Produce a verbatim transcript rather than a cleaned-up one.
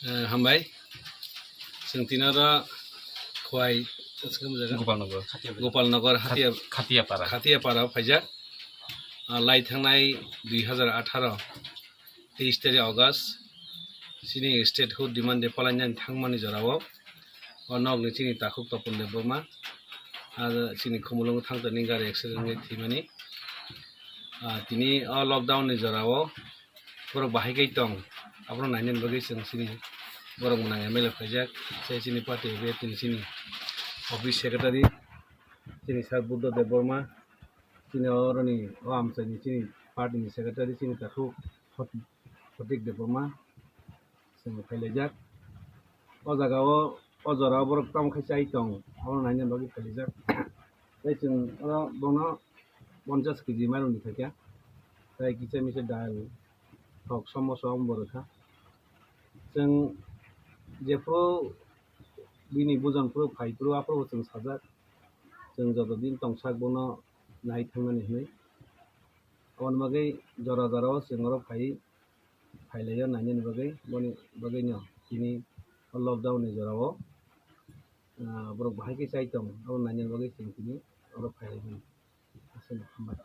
Eh, hambai. Chwng tini oro Khowai, Gopalnagar. Gopalnagar, Khat-, Hatia-, Khatiapara. Khatiapara phaijak. Ah, lai thangnai dui hazar atharo, teis tarik August, chini statehood demand de palainani thangmani jorao, o nokni chini takhuk Topon Debbarma, ah, chini Khumulwng thangtani gari accident wngwi thwimani. Ah, tini o lockdown ni jorao borok bahai kai tong, abono nainani bagwi chwng chini borok mwnang M L A phaijak, tei chini party obviyati chini office secretary, chini Sir Buddha Debbarma, chini oroni o amchaini chini party ni secretary, chini takhuk Photik Debbarma, chwng phailaijak. O jaga o, o jora o borok tamo khe chai tong, abono naina bagwi phailaijak. Tei chwng oro bono ponchas kg mairum ni khaikha, tei kisa misa dal, thok, somosa omo bo rwkha. Chwng jephuru bini bujon phuru phai phuru aphuru bo chwng sajak, chwng joto din tongsak bono nai thangnani hwnwi. Aboni bagwi jora jora o chwng oro phai, phailaio nainani bagwi, boni bagwino tini o lockdown ni jora o, ah, borok bahai khe chai tong, abo nainani bagwi chwng tini oro phailaimani. Aswk hambai.